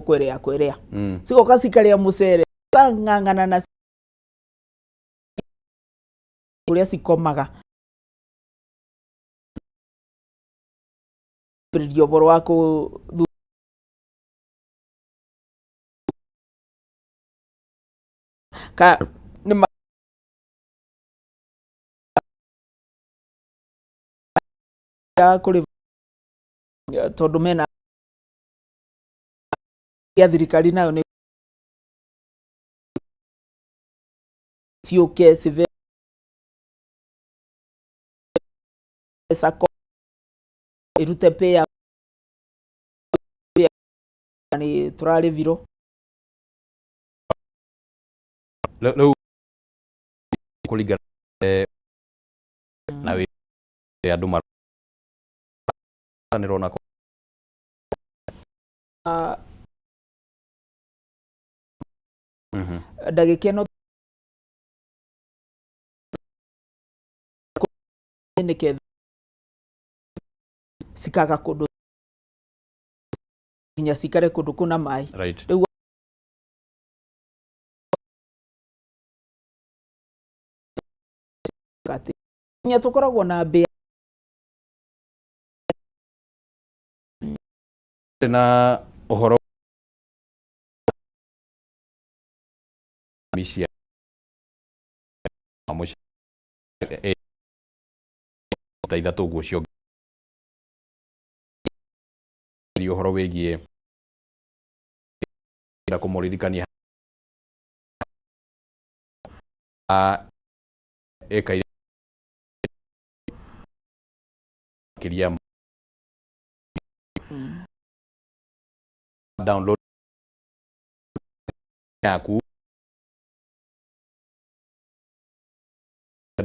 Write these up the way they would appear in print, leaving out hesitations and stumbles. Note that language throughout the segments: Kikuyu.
Kwerea kwerea cigoka cikarĩa mũcere ng'ang'ana na kũrĩa cikomaga ambĩrĩria ũhoro wa kũ ka nĩ kũrĩ tondũ mena ya thirikari nayo nĩ ciũke cibe sacco ĩrute pay ya nĩ tũrarĩvirwo. Rĩu kũringana na wĩ andũ maranĩrwo na Ndagĩka ĩno nĩketha cikaga kũndũ nginya cikare kũndũ kũna maĩ. Rĩu atĩ nginya tũkoragwo na mbĩa. Na ũhoro cia ta ithatũ ũguo cio ũhoro wĩgiĩ kũmũririkania ĩka makĩria download yaku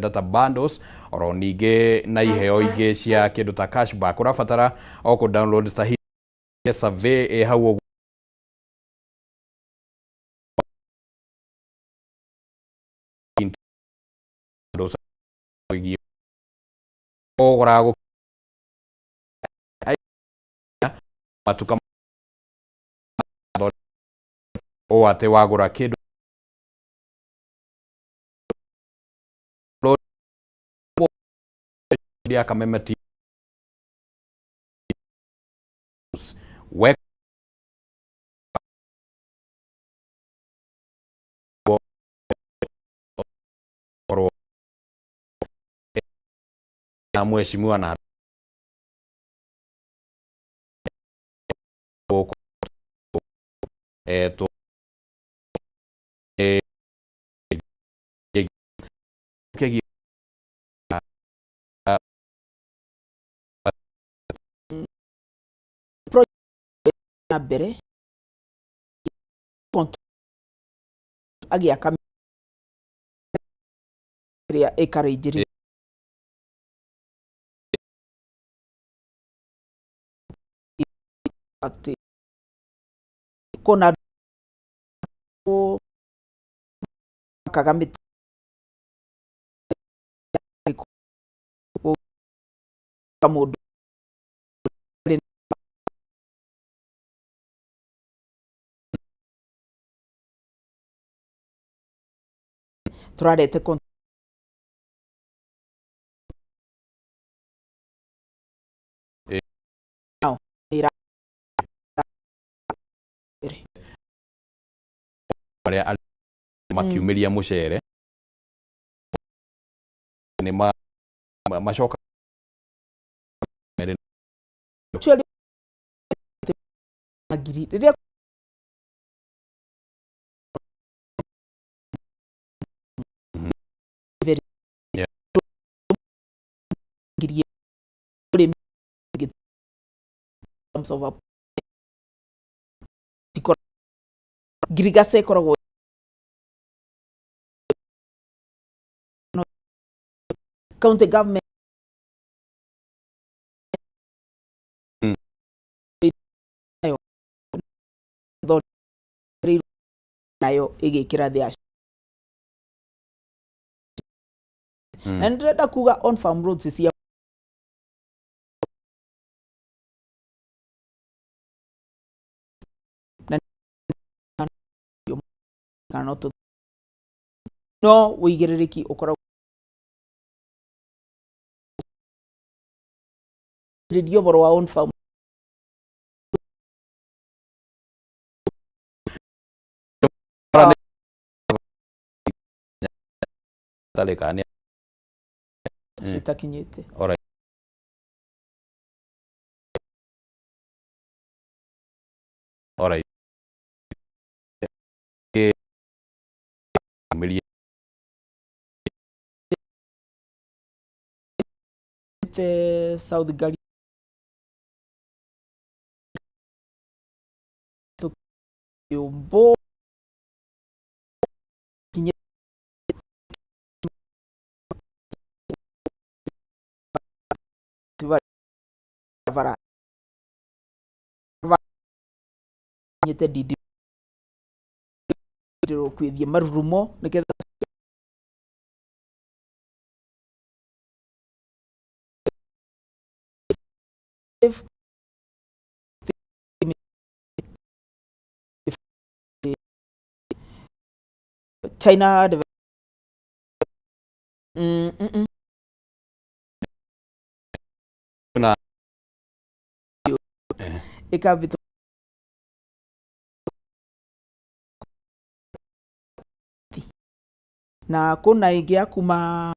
data bundles oro ningĩ na iheo ingĩ cia kĩndũ ta cashback. Ũrabatara o kũ download sahi survey ĩ hau ũguo. Wĩgiĩ ũgũraga matuka ũũ atĩ wagũra kĩndũ ya Kameme TV we korwo na mheshimiwa na gũkũ kegiĩ na mbere agĩaka ĩrĩa ĩkarĩnjĩrĩ atĩ kũna akaga mĩtĩ mũndũ tũrarete nao arĩa makiumĩria mũcere nĩ macoka actually ngiri rĩrĩa ngiri ũrĩmi terms of a ngirigaca ĩkoragwo county government nayo nayo ĩgĩkĩra thĩa na nĩ ndĩrenda kuga on farm roads cia na Kana no no wĩigĩrĩrĩki ũkoragwo rĩria ũhoro wa on farm. Tarĩ kana nĩ itakinyĩte. Alright. Alright. Mirie. Te South Gari Yombo kinye bara nyite didi kwithie marurumo niketha China Na ikabito na kuna ingi ya kuma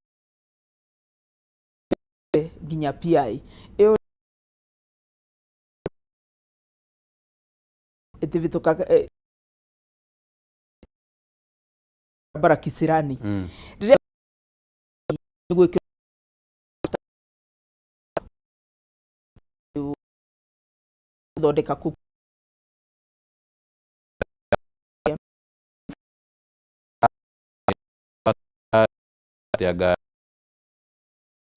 nginya PI iyo ĩtĩvĩtũkaga bara kisirani rĩrĩa gwĩkĩrwo gũthondeka kũ Tiaga.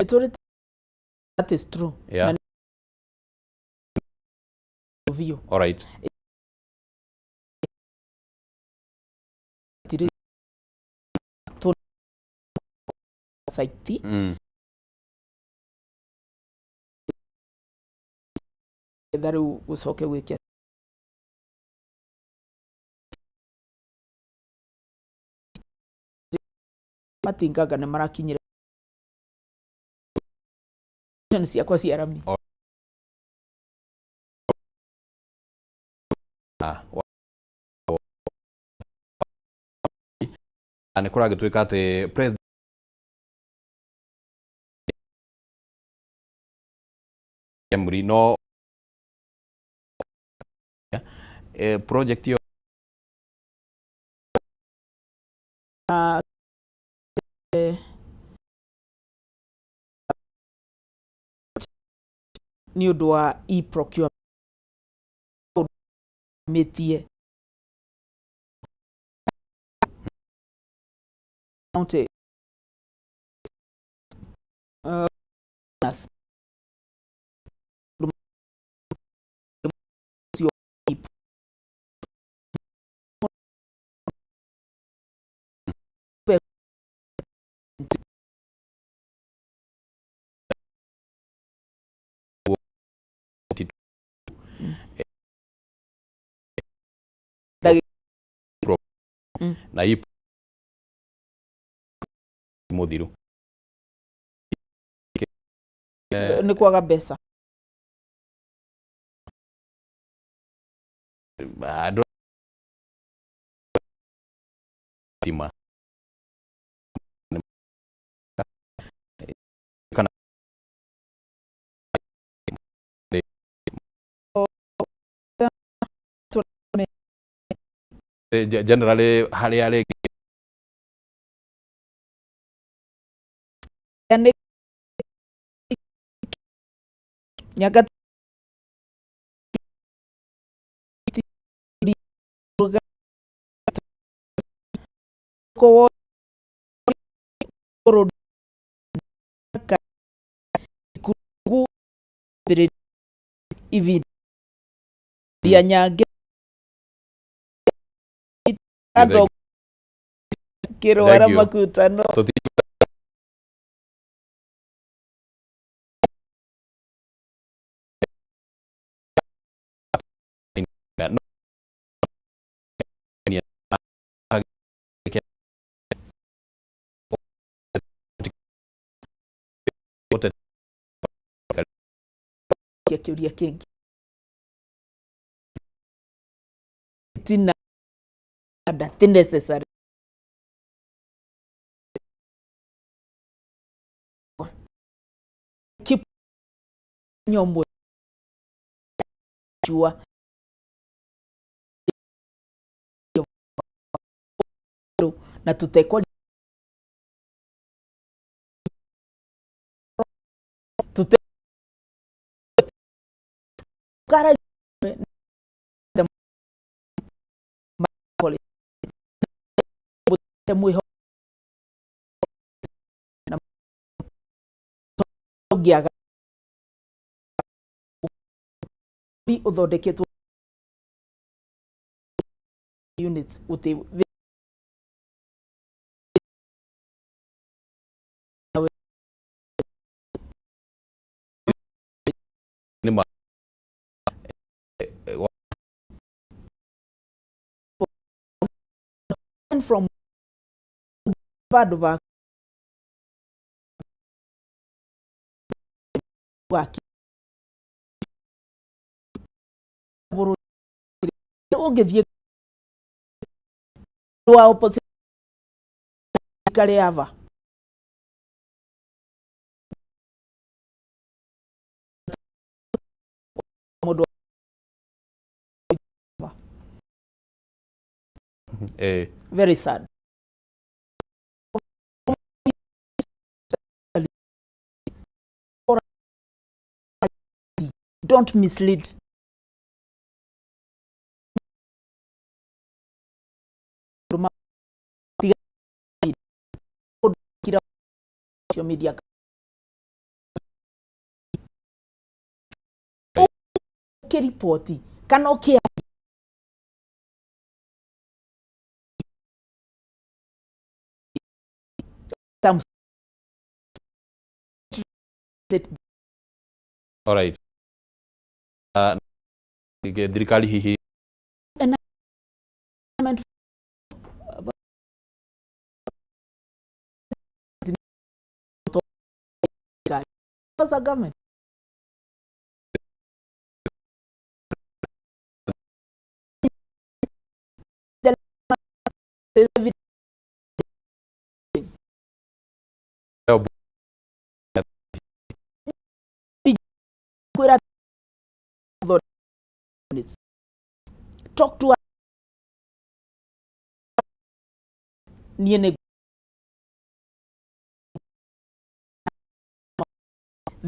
Tũrĩ that is true. Yeah. Na biũ. Alright. Tirĩ tũ site Etha rĩu gũcoke gwĩke matingaga nĩ marakinyire ciakwa cia rami. Nĩ kũragĩtuĩka atĩ president Emry no project ĩyo na nĩ ũndũ wa e-procurement mĩtie county na hii muthiru nĩ kwaga mbeca. Andũ tima kana generally harĩa rĩngĩ nĩ nyanga ko ivinda nyange andũ kĩrwara Thank you. makutano. No. Kĩũria kĩngĩ tina ti necessary. Keep nyombo jua na tutekwa tute kara mwiho na ngiaga uthondeketwo units uti from vandu va ũngĩthiĩ wa opposition ava mũndũ. Very sad. Don't mislead. Social media ũkĩriboti kana ũkĩa All right. Thirikari hihi as a government talk to niĩ nĩ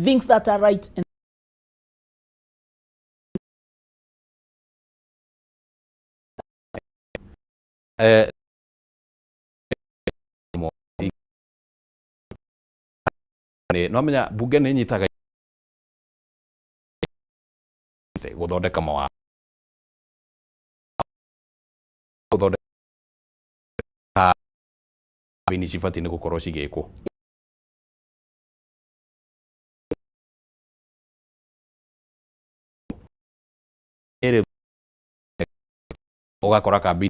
things that are right and No menya bunge nĩ nyitaga gũthondeka mawatho gũthondeka ni cibatiĩ nĩ gũkorwo cigĩkwo. Ĩrĩ ũgakora kambi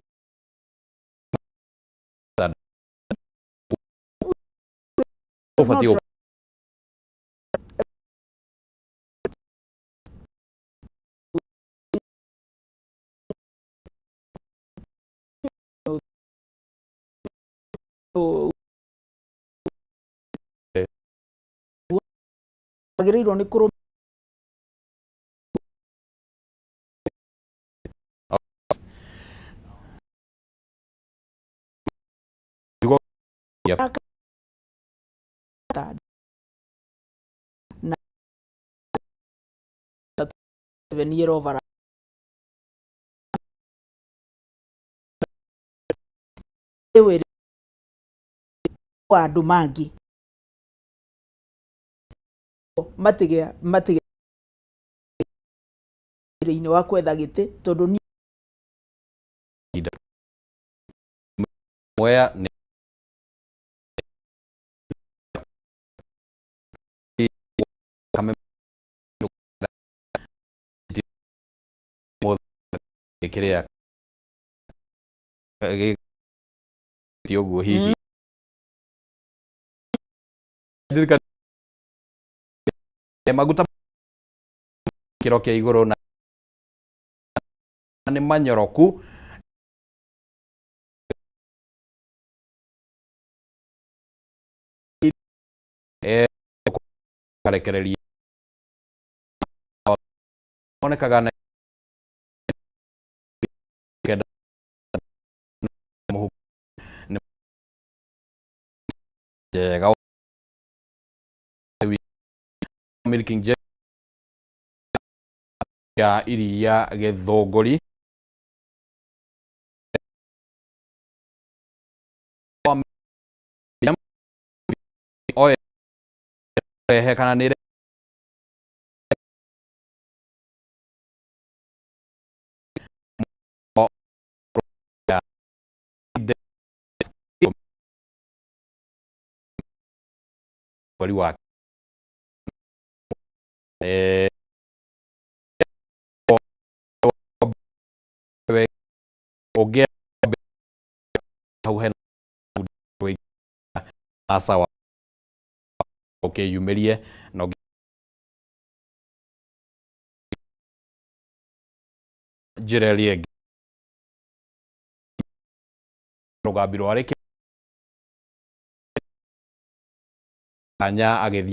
ũbatiĩ wagĩrĩirwo nĩ kũrũ na 7 year over wa andũ mangĩ matige matige wĩra-inĩ wa kwetha gĩtĩ tondũ niĩ Mwea nĩ kĩrĩa ti ũguo hihi maguta. Gĩkĩro kĩa igũrũ na nĩ manyoroku. Karekereria monekaga na kenda nĩ njega milking ya iria Gĩthũngũri. Oe kana nĩ mweri wa ũngĩ hau hena sawa ũkĩyumĩrie na njĩra ĩrĩa ĩngĩ rũgambi rwarĩ kanya agĩthiĩ.